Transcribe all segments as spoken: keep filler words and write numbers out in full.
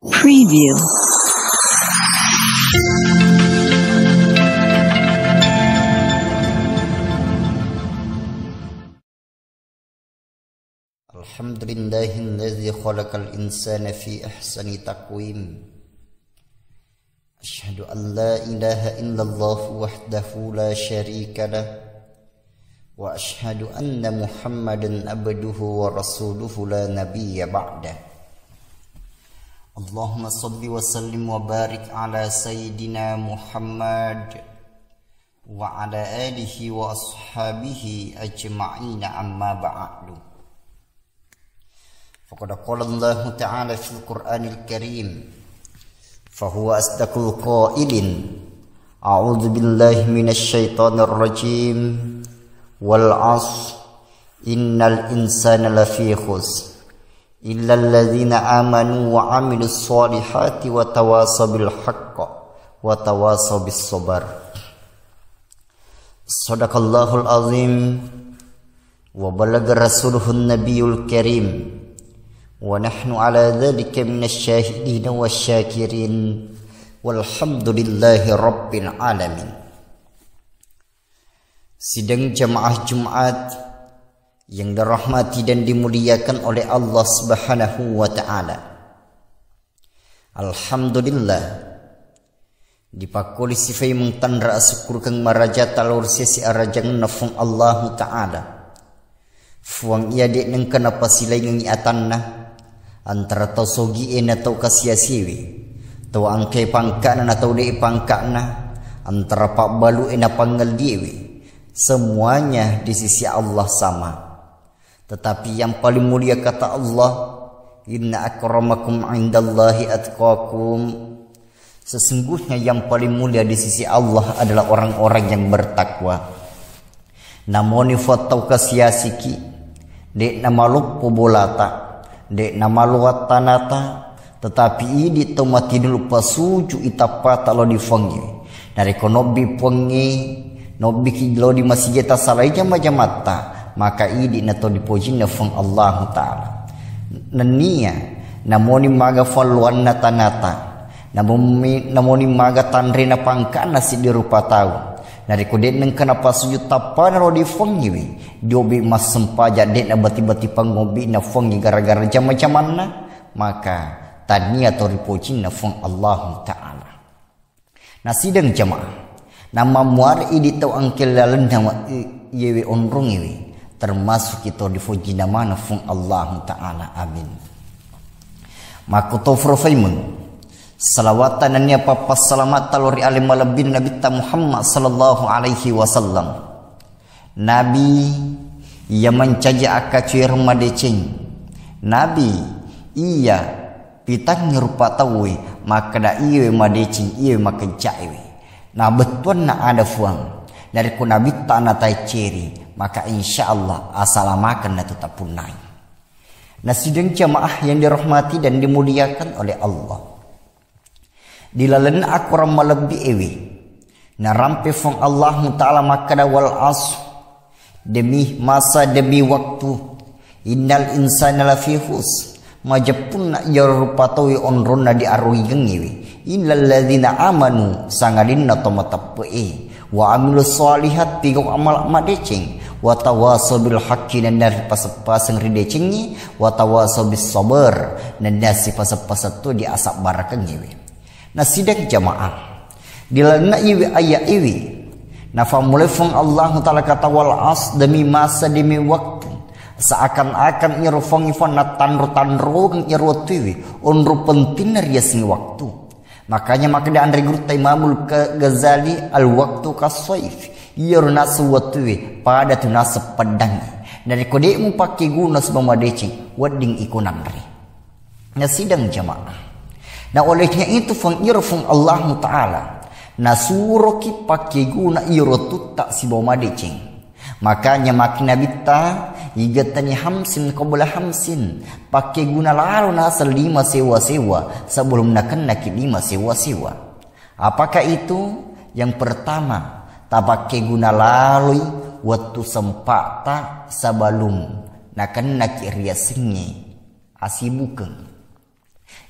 Preview. الحمد لله الذي خلق الإنسان في أحسن تقويم. أشهد أن لا إله إلا الله وحده لا شريك له، وأشهد أن محمدا عبده ورسوله لا نبي بعده. اللهم صل وسلم وبارك على سيدنا محمد وعلى آله وأصحابه أجمعين، أما بعد. فقد قال الله تعالى في القرآن الكريم، فهو أصدق القائلين، أعوذ بالله من الشيطان الرجيم، والعصر، إن الإنسان لفي خسر، إلا الذين آمنوا وعملوا الصالحات وتواصوا بالحق وتواصوا بالصبر. صدق الله العظيم، وبلغ رسوله النبي الكريم، ونحن على ذلك من الشاهدين والشاكرين، والحمد لله رب العالمين. Sidang jamaah Jumat yang dirahmati dan dimuliakan oleh Allah Subhanahu wa Ta'ala. Alhamdulillah, dipakkoli sifai mengtanra asukkurkeng maraja talor sesi arajangenna Fuang Allahu Ta'ala. Fuang iya de' nengka napasilaingengi atanna antara tau sogi'e na tau kasiasiwe, tau angke pangka'na na tau de' pangka'na, antara pabbalu'e na pangelliewe. Semuanya di sisi Allah sama. Tetapi yang paling mulia kata Allah, "Inna akramakum indallahi atqakum." Sesungguhnya yang paling mulia di sisi Allah adalah orang-orang yang bertakwa. Namoni fuattau kasiasiki, de' namaloppo bolata, de' namalo attanata, tetapi idi' to matinulu pasuju itappata lao di Fuangnge. Narekko nobbi Fuangnge, nobbiki lao di masigeta salai jama-jamatta, maka idi' na to dipojinna Fuang Allahu Ta'ala. Nennia, namoni maga falloanna tanata, namoni, namoni maga tanrena pangka'na siddi rupa tau. Narekko de' nengka napasuju tappana lao di Fuangngewe, diobi massempaja de' nabati-bati pangobbi'na Fuangnge gara-gara jama-jamanna, maka tania to ripojinna Fuang Allahu Ta'ala. Nasideng jamaah, namammuare idi' tau angkella lalenna wa-, i-, iyewe onrongewe, termasuk ito difojinna maneng Fuang Allahu Ta'ala. Amin. Makkutofro faimeng, salawatta nennia pappassalamatta lao ri ale malebbina Nabitta Muhammad sallallahu alaihi wasallam. Nabi iya mancaji akkacuereng madeceng. Nabi iya pitangngi rupa tauwe makkeda iyewe madeceng, iyewe makejjaewe. Na bettuanna ada Fuang. Narekko Nabitta nataecceri, maka insya Allah asalamakeng natu tapunnai. Nasideng jamaah yang dirahmati dan dimuliakan oleh Allah. Di lalenna akorang malebbi ewe, narampe Fuang Allahu Ta'ala makkeda, "Wal asr," demi masa, demi waktu, "innal insana lafi khus," majeppunna iyaro rupa tauwe onronna diaruigengngewe, "illal ladzina amanu," sangadinna to mateppe'e, "wa amilus shalihat," pigau amal madeceng, "wa tawasau bil haqqi," nennia ripaseng-paseng ri decengnge, "wa tawasau bis sabar," nennia sipaseng-paseng to diasabbarakengngewe. Nasideng jamaah, di lalenna iwi ayat iwi, nafammulai Fuang Allahu Ta'ala kata wal asr, demi masa, demi waktu, seakan-akan iyaro Fuang ifa natanro-tanrokeng iyaro wettu iwi, onro pentingna riaseng waktu. Makanya makkeda anre gurutta Imamul Ka-, Ghazali, "Al waktu kassaif," iyaro naseng wettuwe pada tu naseng peddangnge. Narekko de' mupakkeguna sibawa madeceng, wedding iko nanre. Nasidang jamaah. Na olehnya itu Fuang iyaro Fuang Allahu Ta'ala nasuroki pakkeguna iyaro tutta sibawa madeceng. Makanya maki Nabitta, "Igatani hamsin qabla hamsin," pakkeguna lalo naseng lima sewa-sewa sebelum nakennaki lima sewa-sewa. Apakah itu? Yang pertama, tapakkeguna laloi wettu sempa'ta sebelum nakennaki riasengnge asibukeng.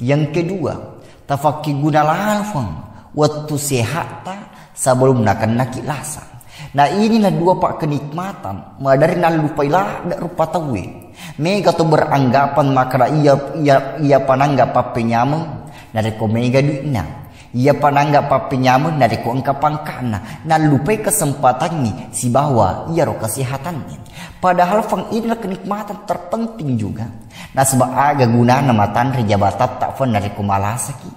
Yang kedua, tafakkeguna lalofeng wettu sehatta sebelum nakennaki lasa. Nah, inilah dua pak kenikmatan, madari nallupai ladde rupa tauwe. Mega to beranggapan makkeda iya, iya, iya panangga pappenyameng, narekko mega duitna. Iya panangga pappenyameng, narekko engka pangkana. Nallupai kesempatangngi sibawa iyaro kesehatangngi. Padahal feng inilah kenikmatan terpenting juga. Nasaba aga gunana matanre jabatatta feng narekko malasaki.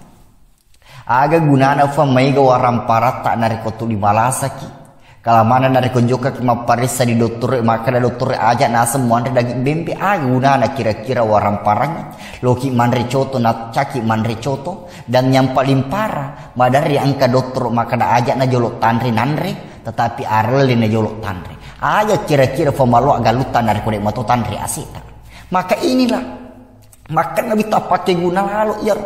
Aga gunana feng maega waramparatta narekko tuli malasaki. Kalamana narekko jokkaki mapparessa di dottoroe, makkeda dottoroe aja naseng muanre daging bembe, aga gunana kira-kira waramparang? Loki manre coto, nacaki manre coto, dan yang paling parah, maderri engka dottoro makkeda aja najolo tanre nanre, tetapi arelle najolo tanre. Aja kira-kira feng maloa galutta narekko de mato tanre aseta. Maka inilah, maka nabi tapakkeguna lalo iyaro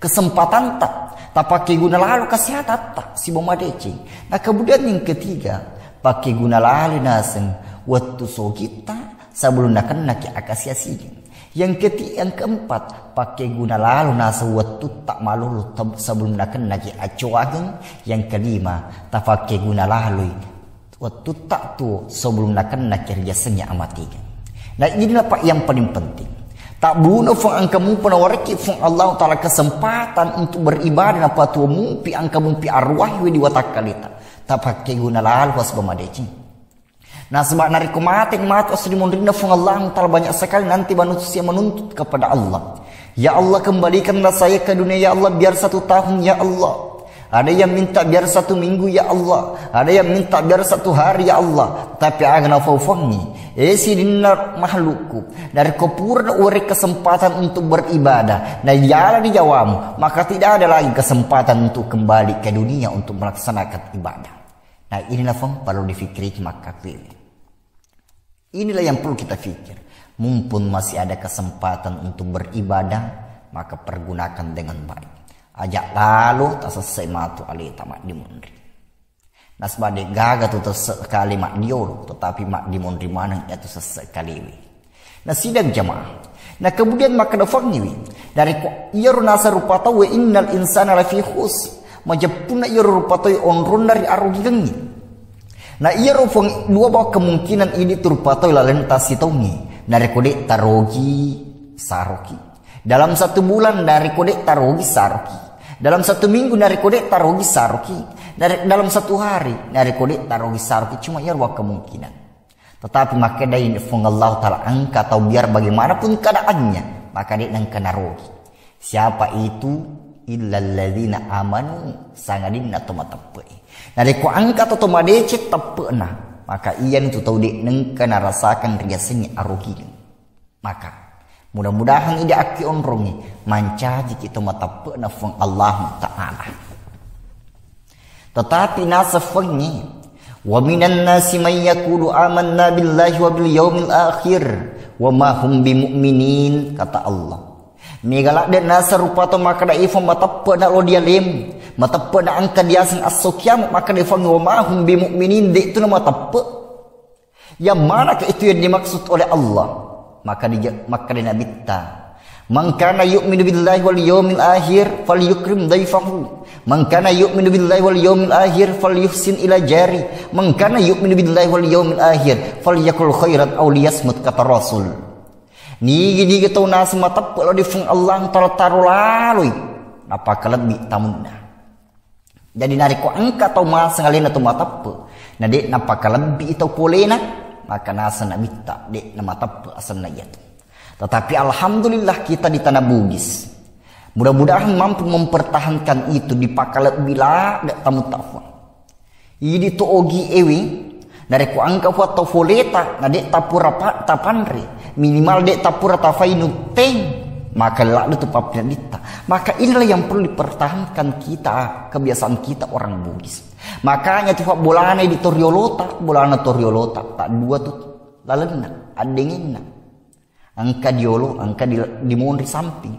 kesempatanta, tapakkeguna lalo kesehatatta sibawa madeceng. Nah, kemudian yang ketiga, pakkeguna lalo naseng wettu sogitta sebelum nakennaki akasiasingeng. Yang keti-, yang keempat, pakkeguna lalo naseng wettutta malolo te-, sebelum nakennaki accoageng. Yang kelima, tapakkeguna laloi wettutta tuo sebelum nakennaki riasengnge amatigeng. Nah, inilah pak yang paling penting. Tabbuna feng engka mupa nawarekki feng Allah Ta'ala kesempatan untuk beribadah, napatuo mupi engka mupi arwah we di watakkaleta. Tapakkeguna lalo pas bamadeceng. Nasaba narekko mate matu asri monrinna feng Allah Ta'ala, banyak sekali nanti manusia menuntut kepada Allah. Ya Allah, kembalikanlah saya ke dunia, ya Allah, biar satu tahun, ya Allah. Ada yang minta biar satu minggu, ya Allah. Ada yang minta biar satu hari, ya Allah. Tapi aga nafaufengngi, eh, sininna makhlukku, narekko pura nawereng kesempatan untuk beribadah, na iyala di jawamu, maka tidak ada lagi kesempatan untuk kembali ke dunia untuk melaksanakan ibadah. Nah, inilah feng perlu difikiriki makkakkuewe. Inilah yang perlu kita pikir. Mumpung masih ada kesempatan untuk beribadah, maka pergunakan dengan baik. Aja lalo tasessai matu aleta maddimonri. Nasaba de gaga tu tesse kale maddiolo, tetapi maddimonri maneng iyatu sesse kalewe. Nah, sidang jamaah. Nah, kemudian makkeda fengngiwi. Narekko iyaro naseng rupa tauwe, innal insana lafi khus. Majeppunna iyaro rupa tauwe onronna ri arugigengngi. Nah, iyaro feng dua bawa kemungkinan idi tu rupa tauwe laleng tasitaungngi. Narekko de tarogi, saroki. Dalam satu bulan narekko de tarogi, saroki. Dalam satu minggu narekko de tarogi, saroki. Dari, dalam satu hari narekko de tarogi, saroki. Cuma iyaro dua kemungkinan. Tetapi makkedai Fuang Allah Ta'ala, engka tau biar bagaimanapun keadaannya, maka de nengka narogi. Siapa itu? Illalladzina amanu, sangadinna to mateppe'e. Narekko engka to, to madeceng teppe'na, maka iyani tu tau de nengka narasakan riasengnge arogi. Maka mudah-mudahan ida akki onrongi mancajiki to mateppe'na Fuang Allah Ta'ala. Tetapi naseng fengngi, "Wa minan nasi may yaqulu amanna billahi wa bil yaumil akhir, wa ma hum bimu'minin," kata Allah. Mega ladde naseng rupa tau makkeda ifeng mateppe'na lo dialem, mateppe'na engka diaseng esso kiamat, makkeda ifeng, "Wa ma hum bimu'minin," de tu na mateppe'. Yang manakah itu yang dimaksud oleh Allah? Maka dija-, maka di Nabitta, "Man kana yu'minu billahi wal yaumil akhir falyukrim dhaifahu. Man kana yu'minu billahi wal yaumil akhir falyuhsin ila jari. Man kana yu'minu billahi wal yaumil akhir falyakul khairan aw liyasmut," kata Rasul. Nigi-nigi tau naseng mateppe' lao di Fuang Allah Ta'ala, taro laloi napakalebbi tamunna. Jadi narekko engka tau maseng alena to mateppe', na de napakalebbi tau polena, maka naseng Nabitta, de namateppe' asenna iyatu. Tetapi alhamdulillah kita di tanah Bugis. Mudah-mudahan mampu mempertahankan itu, dipakalebbi ladde tamu tafwa. Idi to ogi ewe, narekko engka fua tau foleta, na de tapura pa-, tapanre, minimal de tapura tafai nutteng, maka ladde tu pappeneddinta. Maka inilah yang perlu dipertahankan kita, kebiasaan kita orang Bugis. Makanya tu bolana di toriolota, bolana toriolota, tak dua tu lalenna, addengenna. Engka diolo, engka di, dimonri samping.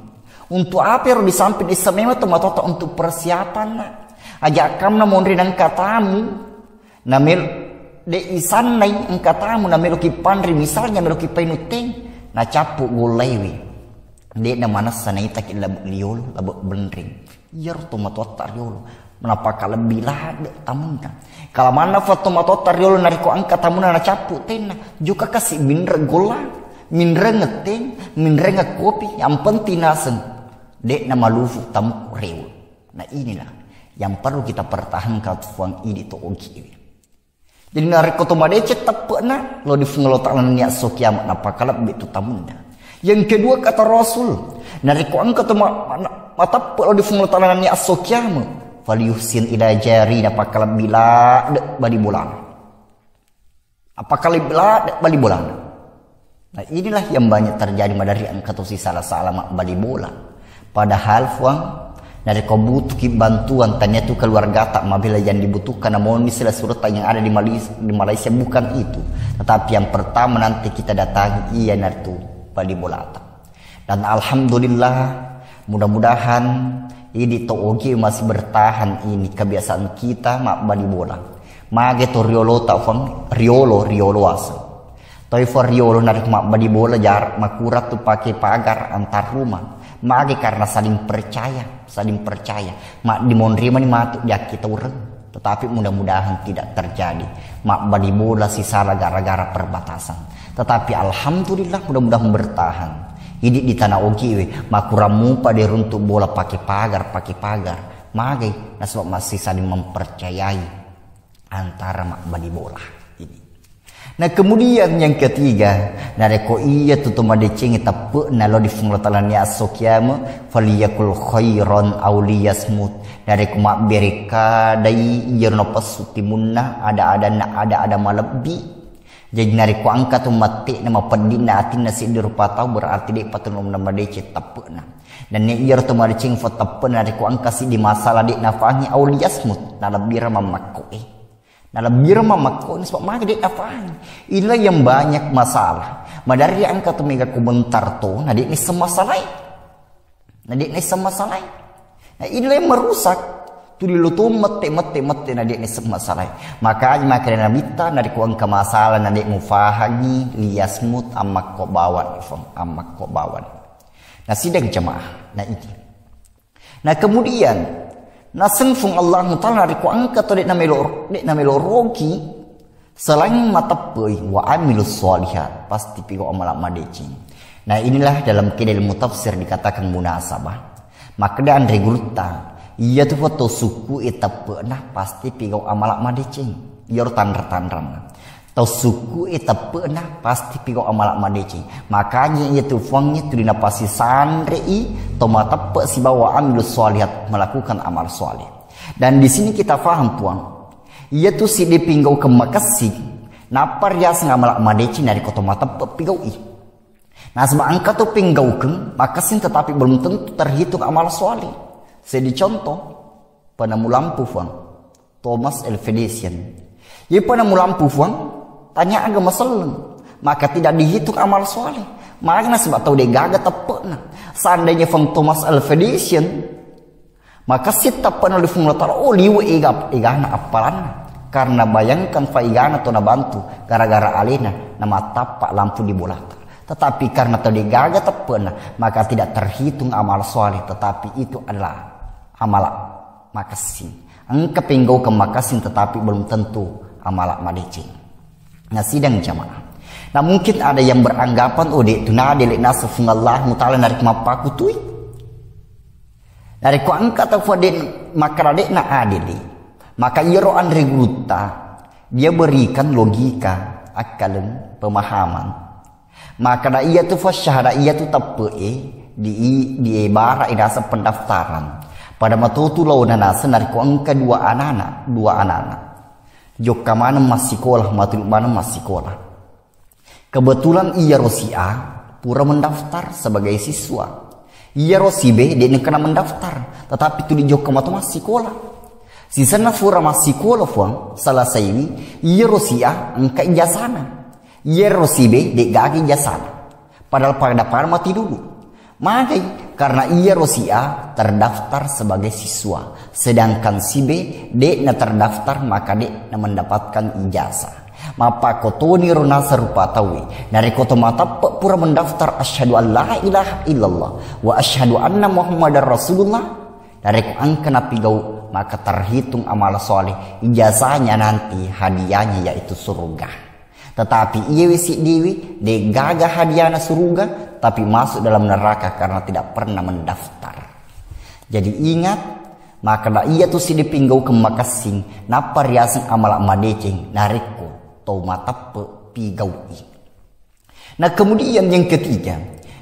Untuk apa ero di samping? Issa memang to matoto untuk persiapan, nak. Aja kamna monri nengka tamu, namel-, de isannai engka tamu, nameloki panri, misalnya meloki painutteng, nacappu gollaiwi. De'na manessa naitaki labu riolo, labu benreng. Iyaro tomatoatta riolo. Napakalebbi ladde tamunna. Kala manna fa tomatoatta riolo narekko engka tamunna nacappu tenna, jokka kasi minreng golla, minreng teng, minreng kopi, yang penting naseng. De'na malufu tamu rewe. Nah, inilah yang perlu kita pertahankan, Puang, idi to ogiwi. Jadi narekko to madeceng teppe'na, lao di Puang Allah Ta'ala nennia esso kiamat, napakalebbi tu tamunna. Yang kedua, kata Rasul, narekko engka to ma-, ma-, mateppe lao di Puang Allah Ta'ala nennia esso kiamat, falyuhsin ila jari, napakalebbi ladde bali bolana. Napakalebbi ladde bali bolana. Nah, inilah yang banyak terjadi, maderri engka to sisala-sala mabbali bola. Padahal, Puang, narekko butuhki bantuan, tania tu keluargata mabela yang dibutuhkan, namun istilah surata yang ada di Malaysia, di Malaysia bukan itu. Tetapi yang pertama nanti kita datangi iyanaritu bali bolata. Dan alhamdulillah, mudah-mudahan idi to ogi masih bertahan ini kebiasaan kita mabbali bola. Mage to riolota, Puang, riolo, riolo aseng. Toi fo riolo narekko mabbali bola jarak makurang tu pake pagar antar rumah. Mage karena saling percaya, saling percaya. Maddimonri mani matu diakkitaureng. Tetapi mudah-mudahan tidak terjadi. Mabbali bola sisala gara-gara perbatasan. Tetapi alhamdulillah mudah-mudahan bertahan. Idi di tanah ogiwe, makurang mupa diruntuk bola pake pagar, pake pagar. Mage nasaba masih saling mempercayai antara mabbali bola ini. Nah, kemudian yang ketiga, narekko iya tu to madeceng teppe'na lao di Puang Allah Ta'ala nennia esso kiamat, faliyakul khairan aw liyasmut. Narekko mabbere kadai iyaro napessu timunna, ada-adanna ada-ada malebbi. Jadi narekko engka tu mette'na, mapeddinna atinna seddi rupa tau, berarti de'pa tu namadeceng teppe'na. Dan ne iyaro to madeceng fa teppe'na, narekko engka siddi masalah de' nafahangi, aw liyasmut, nalebbireng mammakkoe. Nalebbireng mammakko, nasaba magi de' nafahangi. Inilah yang banyak masalah. Maderri engka tu mega komentar to, na de' nisseng masalae. Na de' nisseng masalae. Nah, inilah yang merusak. Tuli lo to mette, mette, mette, na de' nisseng masalae. Makanya makanya Nabitta, narekko engka masalah, na de' mufahangi, liyasmut, ammakko bawang, ammakko bawang. Nah, sidang jamaah. Nah, ini. Nah, kemudian, naseng Puang Allahu Ta'ala narekko engka to de' namelo, de' namelo rogi, selain mateppe'i, wa amilus sholihat, pasti pigau amala madeceng. Nah, inilah dalam kida ilmu tafsir dikatakan munasabah. Makkeda anre gurutta, iya tu fa tau sukku e teppe'na pasti pigau amala madeceng. Iyaro tanra-tanranna. Tau sukku e teppe'na pasti pigau amala madeceng. Makanya iya tu Puangnge tuli napasisanre'i to mateppe' sibawa amilus sholihat, melakukan amal sholeh. Dan di sini kita faham, Puang, iya tu siddi pinggaukeng makessing, nappa riaseng amala madeceng narekko to mateppe' pigau'i. Nasaba engka tu pinggaukeng makessing tetapi belum tentu terhitung amal sholeh. Seddi contoh, penemu lampu, Puang. Thomas Edison. Iya penemu lampu, Puang, tania aga maselleng, maka tidak dihitung amal soleh. Magi nasaba tau de'gaga teppe'na. Seandainya Puang Thomas Edison, maka sitteppe'na di Puang Allah Ta'ala, oh, liwe' ega, egana appalanna. Karena bayangkan fa egana to nabantu gara-gara alena namattappa lampu di bolata. Tetapi karena tau de'gaga teppe'na, maka tidak terhitung amal soleh, tetapi itu adalah amal makessing. Engka penggaukeng makessing tetapi belum tentu amala madeceng. Nah, sidang jamaah. Nah, mungkin ada yang beranggapan, oh, de' tu nadele' naseng Puang Allahu Ta'ala narekko mappakutui. Narekko engka tau fa de' makkeda de'na adele', maka iyaro anre gurutta, dia berikan logika, akkaleng, pemahaman. Makkeda iyatu fa syahada, iyatu teppe'e di, di ibarat e naseng pendaftaran. Pada matotu laona naseng narekko engka dua anana, dua anana. Jokka maneng massikola, matulu maneng massikola. Kebetulan iyaro si A pura mendaftar sebagai siswa. Iyaro si B de' nengkana mendaftar, tetapi tuli jokka mato massikola. Sisenna fura massikola, Puang, selesaiwi, iyaro si A engka ijazana. Iyaro si B de'gaga ijazana. Padahal pada-pada mati dulu. Magai, karena iyaro si A terdaftar sebagai siswa, sedangkan si B de'na terdaftar, maka de'na mendapatkan ijazah. Mappakkotoni ro naseng rupa tauwe. Narekko to mateppe' pura mendaftar asyhadu an la ilaha illallah wa asyhadu anna Muhammadar Rasulullah, narekko engka napigau, maka terhitung amal soleh, ijazahnya nanti hadiahnya yaitu surga. Tetapi iyewe siddiwi, de' gaga hadiahna surga, tapi masuk dalam neraka karena tidak pernah mendaftar. Jadi ingat, makkeda iyatu siddi pinggaukeng makessing, nappa riaseng amala madeceng narekko tau mateppe' pigau'i. Nah, kemudian yang ketiga,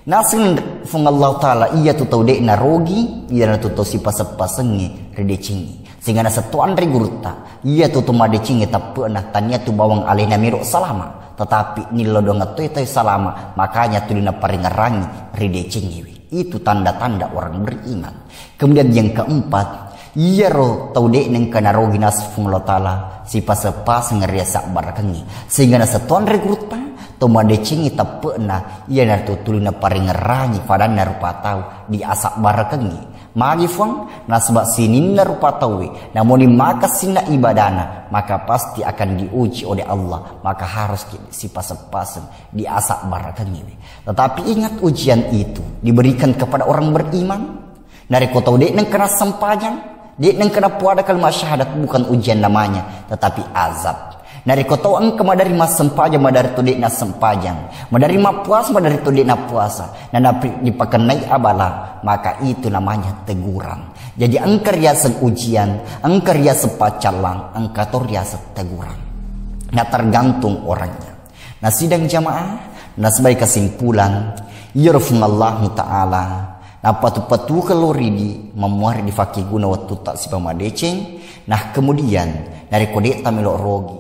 naseng Fuang Allah Ta'ala iyatu tau de' narogi, iyanatu tau sipaseng-pasengnge ri decengnge. Sehingga naseng to anre gurutta, iyatu tau madecengnge teppe'na tania tu bawang alena mero salama, tetapi nillo doang toi tau salama, makanya tuli naparingerangi ri decengngewe. Itu tanda-tanda orang beriman. Kemudian yang keempat, iyaro tau de' nengka narogi naseng Fuang Allah Ta'ala, sipaseng-paseng ri asabbarakengnge. Sehingga naseng to anre gurutta, to madecengnge teppe'na, iyanatu tuli naparingerangi padanna rupa tau di asabbarakengnge. Magi Fuang, nasaba sininna rupa tauwe, namuni makessinna ibadana, maka pasti akan diuji oleh Allah, maka harus ki-, sipaseng-paseng di asabbarakengngewe. Tetapi ingat, ujian itu diberikan kepada orang beriman. Narekko tau de' nengka nassempajang, de' nengka napoada kalimat syahadat, bukan ujian namanya, tetapi azab. Narekko tau engka maderri massempajang, maderri to de' nassempajang, maderri mappuasa, maderri to de' napuasa, na napi-, dipakennai abala, maka itu namanya teguran. Jadi engka riaseng ujian, engka riaseng paccallang, engka to riaseng teguran. Nah, tergantung orangnya. Nah, sidang jamaah, nah, sebagai kesimpulan, iyaro Fuang Allahu Ta'ala napatu-patuke lo ridi, memmuari difakkeguna wettutta sipamadeceng. Nah, kemudian, narekko de' tamelo rogi,